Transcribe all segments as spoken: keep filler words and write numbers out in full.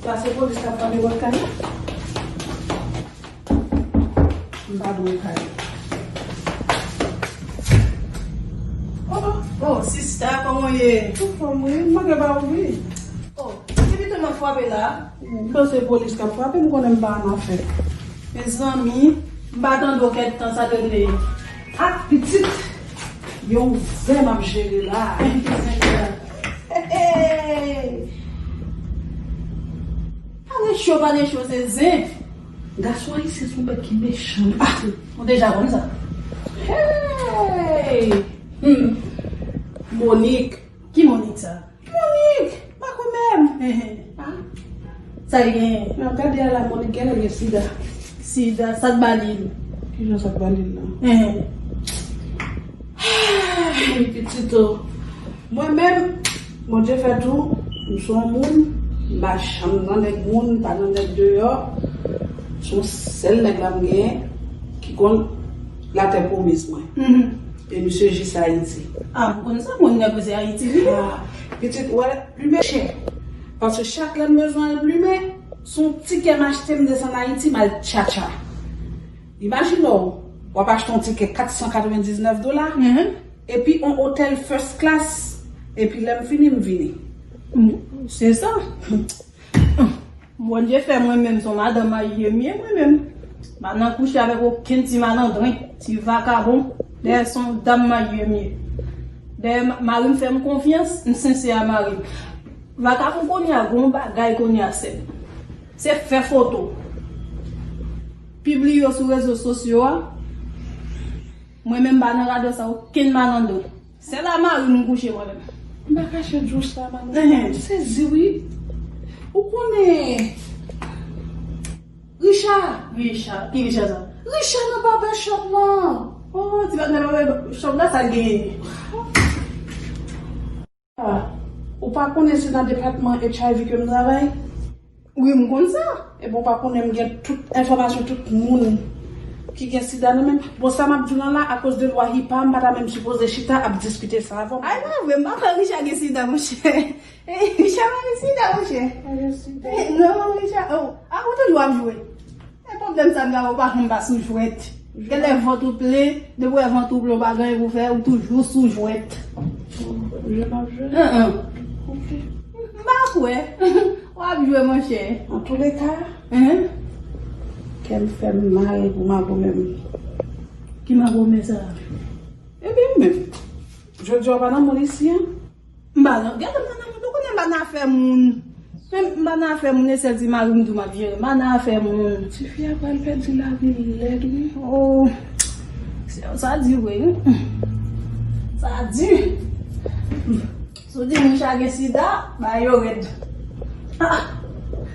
Sa se polis k ap frape pòt kay la? M pa dwe kay. Oh, oh, oh, sista, kòman w ye? Anfòm, wi. M manke ba ou, wi. Oh, se pito m ap frape la. M panse polis k ap frape, m konnen m pa annafè. Mezanmi, m pa tande w kèk tan, sa te vle. Ak pitit, yon zen m ap jere la. Hey, hey. Pa gen cho, pa gen cho, se zen. Gason ayisyen se yon bèt ki mechan, wi. Ah, ou deja konn sa. Hey! Hmm. Monique. Ki Monique sa? Monique! Makomè m! Ehe. Ah. Sa li genyen? Nan gade a la, Monique genlè gen sida. Sida, sa k ba li l? Kijan sa k ba li l la? Ehe. Monique pitit o. Mwen menm, Bondye fè tou, m se yon moun, m pa janm nan nèg moun, m pa nan nèg deyò. Se yon sèl nèg la m genyen ki konn latè pwomiz mwen. Mhm. E misye jis Ayiti. Ah, m konn sa, moun nèg se Ayiti li ye. Ah, pitit, wè, plimen chè. Paske chak lè m bezwen al plimen, se yon tikè m achte, m desann Ayiti, m al tchatcha. Imajine w, w ap achte yon tikè kat san katrevendiznèf dola, mhm, epi yon otèl first class, epi lè m fini, m vini. Mm, se sa. Bondye fè mwen menm, se yon madanm marye m ye mwen menm. M pa nan kouche avèk okenn ti malandren, ti vakabon. Dayè se yon dam marye m ye. Dayè ma-, mari m fè m konfyans, m sensè a mari m. Vakabon kounye a, gen yon bagay kounye a sèl. Se fè foto. Pibliye yo sou rezo sosyo a. Mwen menm m pa nan radòt sa okenn malandren. Sèl a mari m kouche mwen menm. M pa kache di w sa, madanm. Ehe. M sezi, wi. Ou konnen Richard? Richard? Ki Richard sa? Richard nan barbershop lan. Oh, ti bagay nan barbershop la, sa l genyen? Ah, ou pa konnen se nan depatman H I V ke m travay? Wi, m konn sa. Ebyen, ou pa konnen m gen tout enfòmasyon tout moun ki gen sida nan men m. Bon, sa m ap di w lan la, akoz de lwa HIPAA, m pa ta menm sipoze chita ap diskite sa avè w. Ay, pa vre, m pa kwè Richard gen sida, monchè. Eh, Richard pa gen sida, monchè. Pa gen sida. Eh, non, Richard, oh, ah, ou toujou ap jwe. E pwoblèm sa m gen avè w, ou pa janm pa sou jwèt. Genlè vant ou plen, depi w wè vant ou plen, ou pa gen anyen pou fè, ou toujou sou jwèt. Jwe m ap jwe? An, an. Ok. M pa kwè. W ap jwe, monchè. Antouleka, kè m fè m mal pou makomè m. Ki makomè sa? Ebyen, ou menm. Jodi a, w pa nan moun isi a? M pa nan, gade m pa nan moun, ou konnen m pa nan afè moun. Men m pa nan afè moun, e sèl ti mari m tou m ap jere, m pa nan afè moun. Tifi a pral pèdi lavi l lèd, wi. Oh, sa, sa di vre, wi. Sa di. Si w di moun sa gen sida, bagay yo rèd. Ah.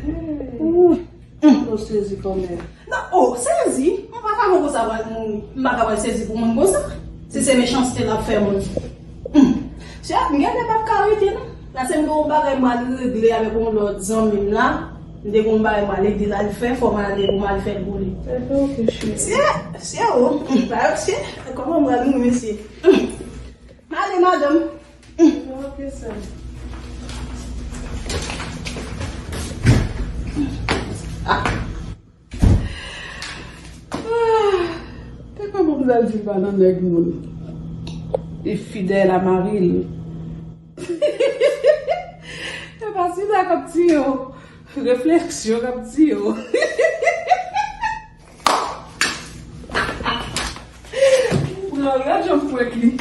Hey. Ouh. Hum. Ou sezi kòmè. Non, oh, sezi? M pa ka pran konsa pral mouri. M pa ka pral sezi pou moun konsa. Si se mechanste l ap fè moun. Hum. Chè, m genlè p ap ka rete, non. La se m gen yon bagay m al regle avèk yon lòt zanmi m la. M te gen yon bagay m al ede l al fè, fò m ale pou m al fè l pou li. Ebyen, ok, cheri. Chè, chè, oh. Hum, pa yo, chè. Kòman m pral mouri, mesye? Hum. M ale, madanm. Ok, sè. Ah. Ah. Te kòman pou l al di l pa nan nèg moun? Li fidèl a mari l. E pa sida k ap tiye w. Refleksyon k ap tiye w. Pran rad, jan m prank li.